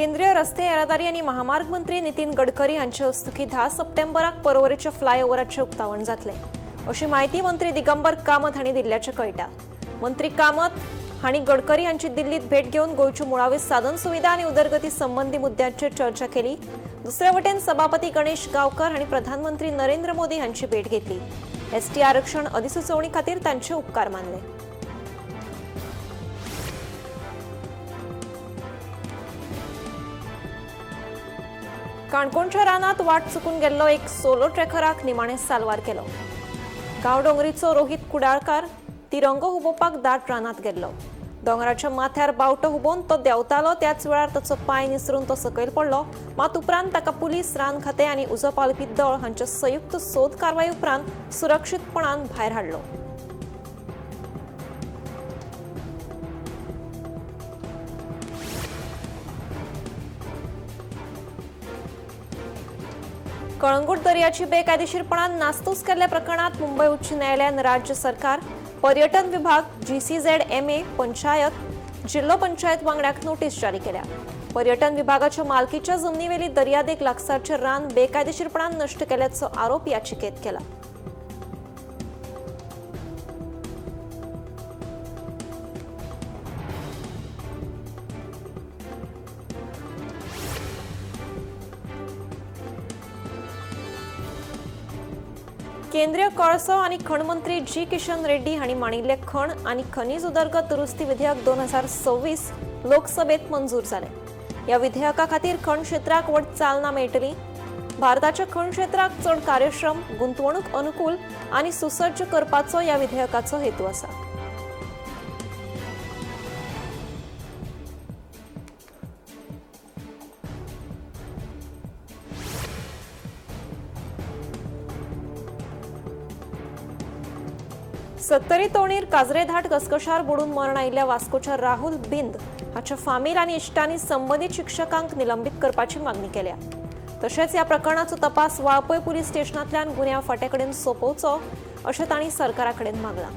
केंद्रीय रस्ते येरादारी आनी महामार्ग मंत्री नितीन गडकरी हांचे हस्तुकीं 10 सप्टेंबराक पर्वरेच्या फ्लायओव्हराचें उक्तावण जातलें अशी म्हायती मंत्री दिगंबर कामत हांणी दिल्ल्याचें कळटा. मंत्री कामत हांणी गडकरी हांची दिल्लीत भेट घेवन गोंयच्यो मुळावी साधन सुविधा आनी उदरगती संबंदी मुद्द्यांचेर चर्चा केली. दुसरे वटेन सभापती गणेश गांवकर हांणी प्रधानमंत्री नरेंद्र मोदी हांची भेट घेतली. एसटी आरक्षण अधिसुचोवणी खातीर तांचे उपकार मानले. काणकोणच्या रानात वाट चुकून गेल्लो एक सोलो ट्रेकराक निमाणे साल्वार केलो. गांवडोंगरीचो रोहित कुडाळकार तिरंगो हुबोवपाक दाट रानात गेल्लो. दोंगराच्या माथ्यार बावटो हुबोवन तो देंवतालो त्याच वेळार ताचो पांय निसरून तो सकयल पडलो. मात उपरांत ताका पुलीस, रान खातें आनी उजो पालपी दळ हांच्या संयुक्त सोद कारवाई उपरांत सुरक्षीतपणान भायर हाडलो. कळंगूट दर्याची बेकायदेशीरपणान नासतूस केल्ल्या प्रकरणात मुंबय उच्च न्यायालयान राज्य सरकार, पर्यटन विभाग, GCZMA, panchayat, जिल्हो पंचायत वांगड्याक नोटीस जारी केल्या. पर्यटन विभागाच्या मालकीच्या जमनीवेली दर्यादेग लागसारचे रान बेकायदेशीरपणान नश्ट केल्याचो आरोप याचिकेत केला. केंद्रीय कोळसो आनी खण मंत्री जी किशन रेड्डी हांणी मांडिल्ले खण आनी खनीज उदरगत दुरुस्ती विधेयक 2026 लोकसभेत मंजूर जालें. ह्या विधेयका खातीर खण क्षेत्राक व्हड चालना मेळटली. भारताच्या खण क्षेत्राक चड कार्यक्षम, गुंतवणूक अनुकूल आनी सुसज्ज करपाचो ह्या विधेयकाचो हेतू आसा. सत्तरी तोणीर काजरेघाट घसघशार बुडून मरण आयिल्ल्या वास्कोच्या राहुल बिंद हाच्या फामील आनी इश्टांनी संबंदीत शिक्षकांक निलंबीत करपाची मागणी केल्या. तशेंच ह्या प्रकरणाचो तपास वाळपय पुलीस स्टेशनांतल्यान गुन्यांव फांट्या कडेन सोंपोवचो अशें तांणी सरकारा कडेन मागलां.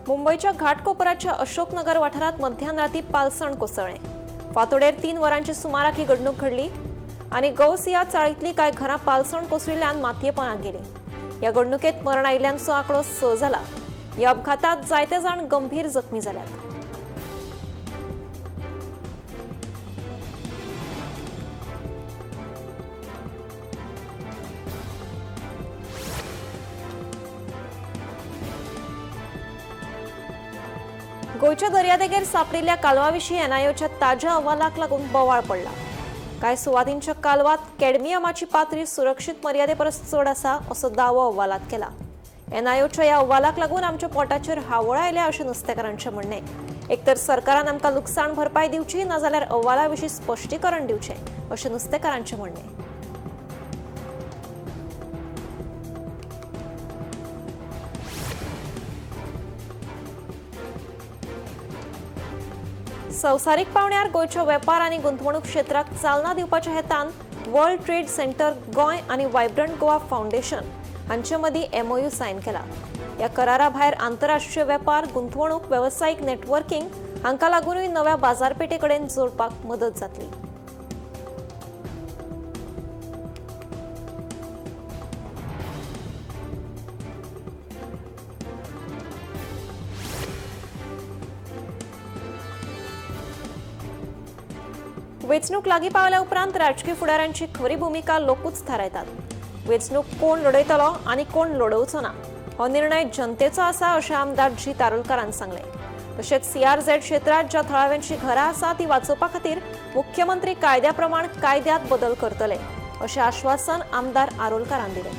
मुंबयच्या घाटकोपराच्या अशोकनगर वाठारात मध्यान राती पालसण कोसळ्ळें. फांतोडेर 3 वरांच्या सुमाराक ही घडणूक घडली आनी गौसिया चाळींतली कांय घरां पालसण कोसळिल्ल्यान मातयेपणाक गेली. ह्या घडणुकेत मरण आयिल्ल्यांचो आंकडो 6 जाला. ह्या अपघातात जायते जाण गंभीर जखमी जाल्यात. गोंयच्या दर्यादेगेर सापडिल्ल्या कालवा विशीं एनआयओच्या ताज्या अहवालाक लागून बोवाळ पडला. कांय सुवातींच्या कालवात कॅडमियमाची पातळी सुरक्षीत मर्यादे परस चड आसा असो दावो अहवालात केला. एनआयओच्या ह्या अहवालाक लागून आमच्या पोटाचेर हावळ आयल्या अशें नुस्तेकारांचें म्हणणें. एकतर सरकारान आमकां लुकसाण भरपाय दिवची नाजाल्यार अहवाला विशीं स्पश्टीकरण दिवचें अशें नुस्तेकारांचें म्हणणें. संवसारीक पावण्यार गोंयच्या वेपार आनी गुंतवणूक क्षेत्राक चालना दिवपाच्या हेतान वर्ल्ड ट्रेड सेंटर गोंय आनी वायब्रंट गोवा फावंडेशन हांचे मदीं एमओयू सायन केला. ह्या करारा भायर आंतरराष्ट्रीय वेपार, गुंतवणूक, वेवसायीक नेटवर्किंग हांकां लागूनय नव्या बाजारपेठे कडेन जोडपाक मदत जातली. वेंचणूक लागीं पावल्या उपरांत राजकी फुडाऱ्यांची खरी भुमिका लोकूच थारायतात. वेंचणूक कोण लढयतलो आनी कोण लढोवचो ना हो निर्णय जनतेचो आसा अशें आमदार जी तारुलकारान सांगलें. तशेंच सीआरझेड क्षेत्रांत ज्या थळाव्यांची घरां आसा ती वाचोवपा खातीर मुख्यमंत्री कायद्या प्रमाण कायद्यांत बदल करतले अशें आश्वासन आमदार आरोलकारान दिलें.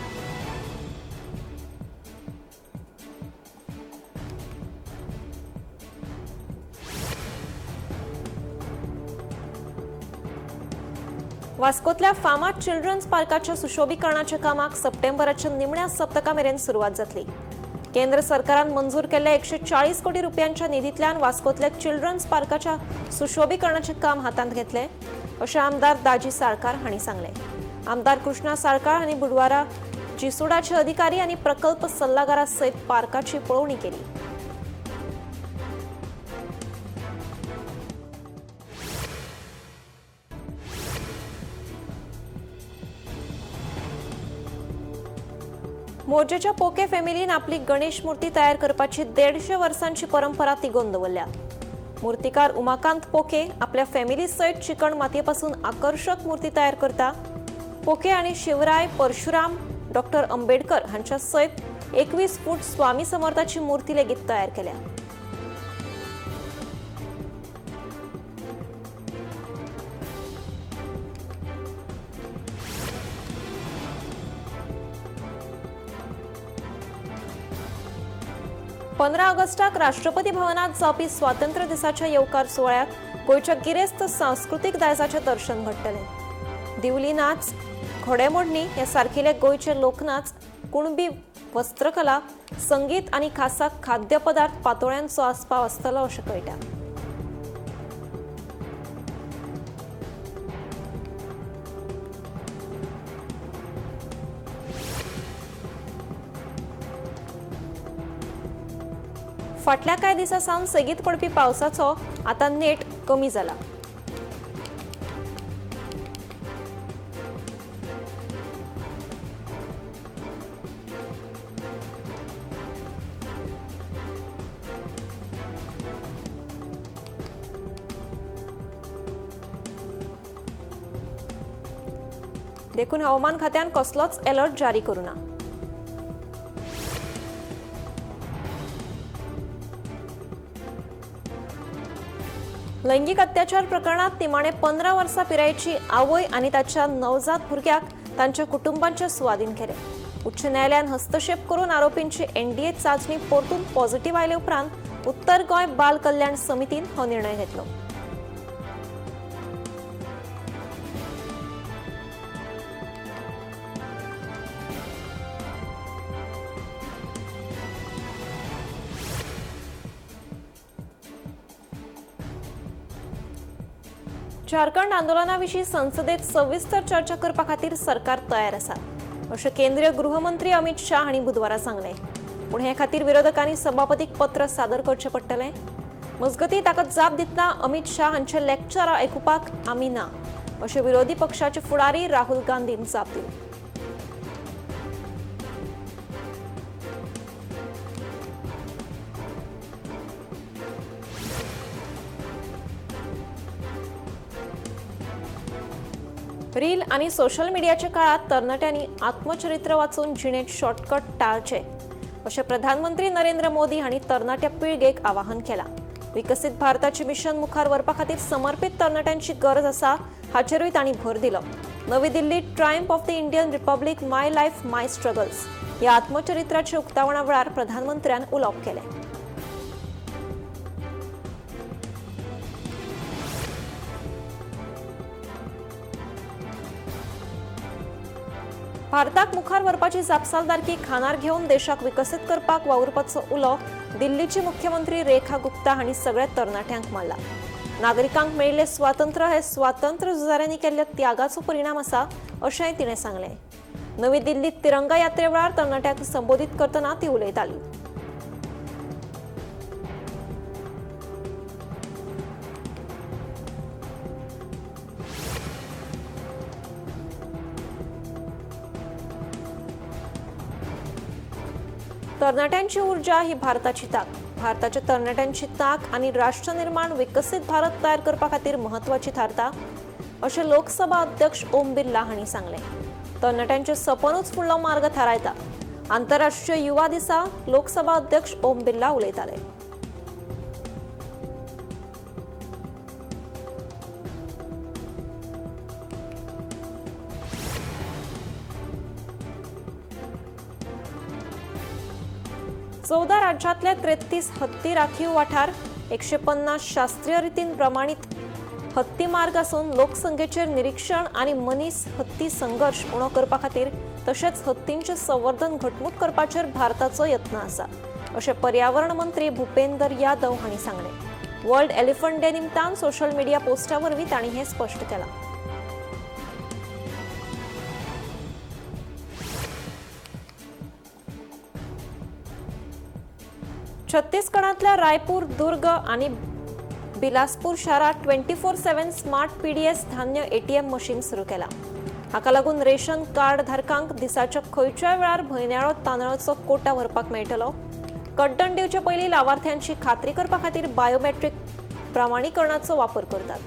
वास्कोतल्या फामाद चिल्ड्रन्स पार्काच्या सुशोभीकरणाच्या कामाक सप्टेंबराच्या निमण्या सप्तका मेरेन सुरवात जातली. केंद्र सरकारान मंजूर केल्ल्या 140 कोटी रुपयांच्या निधींतल्यान वास्कोतल्या चिल्ड्रन्स पार्काच्या सुशोभीकरणाचें काम हातांत घेतलें अशें आमदार दाजी साळकार हांणी सांगलें. आमदार कृष्णा साळकार हांणी बुधवारा जीसुडाचे अधिकारी आनी प्रकल्प सल्लागारा सयत पार्काची पळोवणी केली. मोरजेच्या पोके फॅमिलीन आपली गणेश मूर्ती तयार करपाची 150 वर्सांची परंपरा तिगोवन दवरल्या. मूर्तिकार उमाकांत पोके आपल्या फॅमिली सयत चिकण मातयेपासून आकर्शक मूर्ती तयार करता. पोके आनी शिवराय, परशुराम, डॉक्टर आंबेडकर हांच्या सयत 21 फूट स्वामी समर्थाची मूर्ती लेगीत तयार केल्या. पंदरा ऑगस्टाक राष्ट्रपती भवनात जावपी स्वातंत्र्य दिसाच्या येवकार सुवाळ्यात गोंयच्या गिरेस्त सांस्कृतीक दायजाचें दर्शन घडटलें. दिवली नाच, घोडेमोडणी हे सारकिले गोंयचे लोकनाच, कुणबी वस्त्रकला, संगीत आनी खासा खाद्यपदार्थ पातोळ्यांचो आस्पाव आसतलो अशें कळटा. फाटल्या कांय दिसां सावन सेगीत पडपी पावसाचो आतां नेट कमी जाला. देखून हवामान खात्यान कसलोच अलर्ट जारी करूं ना. लैंगिक अत्याचार प्रकरणात निमाणे 15 वर्सां पिरायेची आवय आनी ताच्या नवजात भुरग्याक तांच्या कुटुंबांच्या सुवादीन केले. उच्च न्यायालयान हस्तक्षेप करून आरोपींची एनडीए चाचणी परतून पॉझिटिव्ह आयले उपरांत उत्तर गोंय बाल कल्याण समितीन हो निर्णय घेतलो. झारखंड आंदोलनाविशीं संसदेत सविस्तर चर्चा करपा खातीर सरकार तयार आसा अशें केंद्रीय गृहमंत्री अमित शाह हांणी बुधवारा सांगलें. पूण हे खातीर विरोधकांनी सभापतीक पत्र सादर करचें पडटलें. मजगतीं ताका जाप दितना अमित शाह हांचे लेक्चर आयकुपाक आमी ना अशें विरोधी पक्षाचे फुडारी राहुल गांधीन जाप दिली. रील आणि सोशल मीडियाच्या काळात तरणाट्यांनी आत्मचरित्र वाचून जिणेत शॉर्टकट टाळचे अशें प्रधानमंत्री नरेंद्र मोदी हांणी तरणाट्या पिळगेक आवाहन केलां. विकसीत भारताचे मिशन मुखार व्हरपा खातीर समर्पित तरणाट्यांची गरज आसा हाचेरूय तांणी भर दिलो. नवी दिल्लीत triumph of the Indian republic my life my struggles ह्या आत्मचरित्राच्या उक्तावणा वेळार प्रधानमंत्र्यान उलोवप केलें. भारताक मुखार व्हरपाची जापसालदारकी खानार घेवन देशाक विकसीत करपाक वावुरपाचो उलो दिल्लीची मुख्यमंत्री रेखा गुप्ता हांणी सगळ्या तरणाट्यांक मारला. नागरिकांक मेळिल्लें स्वातंत्र्य हे स्वातंत्र्य झुजाऱ्यांनी केल्ल्या त्यागाचो परिणाम आसा अशेंय तिणें सांगलें. नवी दिल्लीत तिरंगा यात्रे वेळार तरणाट्यांक संबोधीत करतना ती उलयताली. तरणाट्यांची ऊर्जा ही भारताची ताक. भारताच्या तरणाट्यांची ताक आनी राष्ट्रनिर्माण विकसीत भारत तयार करपा खातीर म्हत्वाची थारता अशें लोकसभा अध्यक्ष ओम बिर्ला हांणी सांगलें. तरणाट्यांचें सपनूच फुडलो मार्ग थारायता. आंतरराष्ट्रीय युवा दिसा लोकसभा अध्यक्ष ओम बिर्ला उलयताले. चौदा राज्यांतले 33 हत्ती राखीव वाठार, 150 शास्त्रीय रितीन प्रमाणीत हत्ती मार्ग आसून लोकसंख्येचेर निरीक्षण आनी मनीस हत्ती संघर्श उणो करपा खातीर तशेंच हत्तींचें संवर्धन घटमूट करपाचेर भारताचो यत्न आसा. अशें पर्यावरण मंत्री भूपेंदर यादव हांणी सांगलें. वर्ल्ड एलिफंट डे निमतान सोशल मिडिया पोस्टा वरवीं तांणी हें स्पश्ट केलां. छत्तीसगडांतल्या रायपूर, दुर्ग आनी बिलासपूर शारांत 24/7 स्मार्ट पीडीएस धान्य एटीएम मशीन सुरू केलां. हाका लागून रेशन कार्ड धारकांक दिसाच्या खंयच्याय वेळार म्हयन्याळो तांदळाचो कोटा व्हरपाक मेळटलो. कड्डण दिवचे पयलीं लावार्थ्यांची खात्री करपा खातीर बायोमेट्रीक प्रमाणीकरणाचो वापर करतात.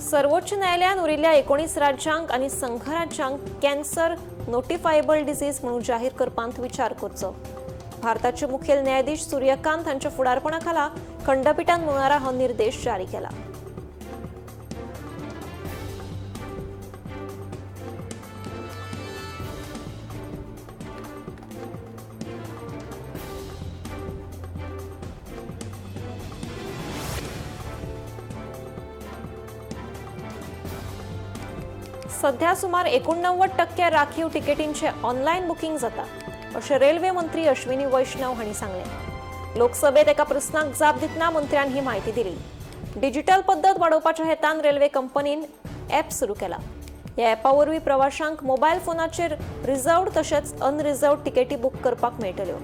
सर्वोच्च न्यायालयान उरिल्ल्या 19 राज्यांक आनी संघराज्यांक कॅन्सर नोटिफायबल डिसीज म्हणून जाहीर करपांत विचार करचो. भारताचे मुखेल न्यायाधीश सूर्यकांत हांच्या फुडारपणा खाला खंडपिठान मंगळारा हो निर्देश जारी केला. सध्या सुमार 89% राखीव तिकेटींचे ऑनलायन बुकींग जाता अशें रेल्वे मंत्री अश्विनी वैष्णव हांणी सांगलें. लोकसभेत एका प्रस्नाक जाप दितना मंत्र्यान ही म्हायती दिली. डिजिटल पद्दत वाडोवपाच्या हेतान रेल्वे कंपनीन ॲप सुरू केला. ह्या ॲपा वरवीं प्रवाशांक मोबायल फोनाचेर रिझर्व्ड तशेंच अनरिझर्व्ड तिकेटी बूक करपाक मेळटल्यो.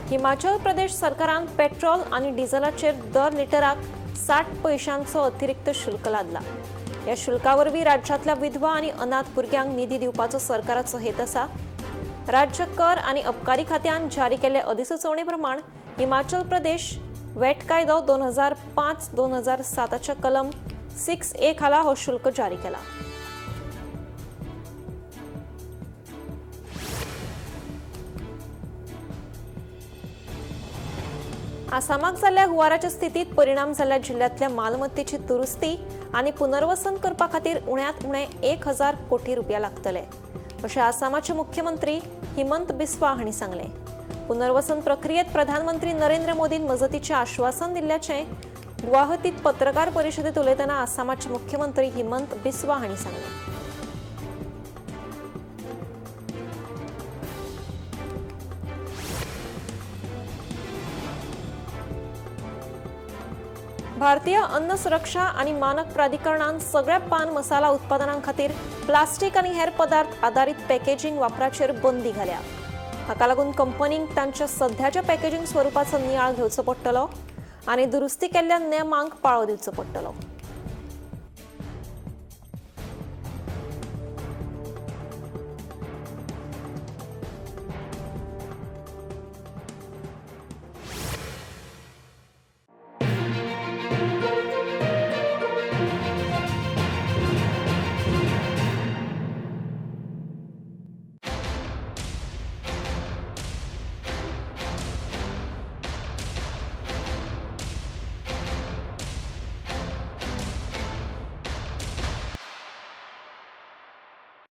हिमाचल प्रदेश सरकारान पेट्रोल आनी डिझलाचेर दर लिटराक 60 पयशांचो अतिरिक्त शुल्क लादला. ह्या शुल्का वरवीं राज्यांतल्या विधवा आनी अनाथ भुरग्यांक निधी दिवपाचो सरकाराचो हेत आसा. राज्य कर आनी अबकारी खात्यान जारी केल्ले अधिसुचोवणे प्रमाण हिमाचल प्रदेश वेट कायदो 2005-2007 कलम 6A खाला हो शुल्क जारी केला. आसामाक जाल्ल्या हुंवाराच्या स्थितीत परिणाम जाल्ल्या जिल्ह्यांतल्या मालमत्तेची दुरुस्ती आनी पुनर्वसन करपा खातीर उण्यांत उणे 1000 कोटी रुपया लागतले अशें आसामाचे मुख्यमंत्री हिमंत बिस्वा हांणी सांगलें. पुनर्वसन प्रक्रियेत प्रधानमंत्री नरेंद्र मोदीन मजतीचें आश्वासन दिल्ल्याचें गुवाहाटीत पत्रकार परिशदेत उलयतना आसामाचे मुख्यमंत्री हिमंत बिस्वा हांणी सांगलें. भारतीय अन्न सुरक्षा आनी मानक प्राधिकरणान सगळ्या पान मसाला उत्पादनां खातीर प्लास्टीक आनी हेर पदार्थ आदारीत पॅकेजींग वापराचेर बंदी घाल्या. हाका लागून कंपनींक तांच्या सध्याच्या पॅकेजींग स्वरुपाचो नियाळ घेवचो पडटलो आनी दुरुस्ती केल्ल्या नेमांक पाळो दिवचो पडटलो.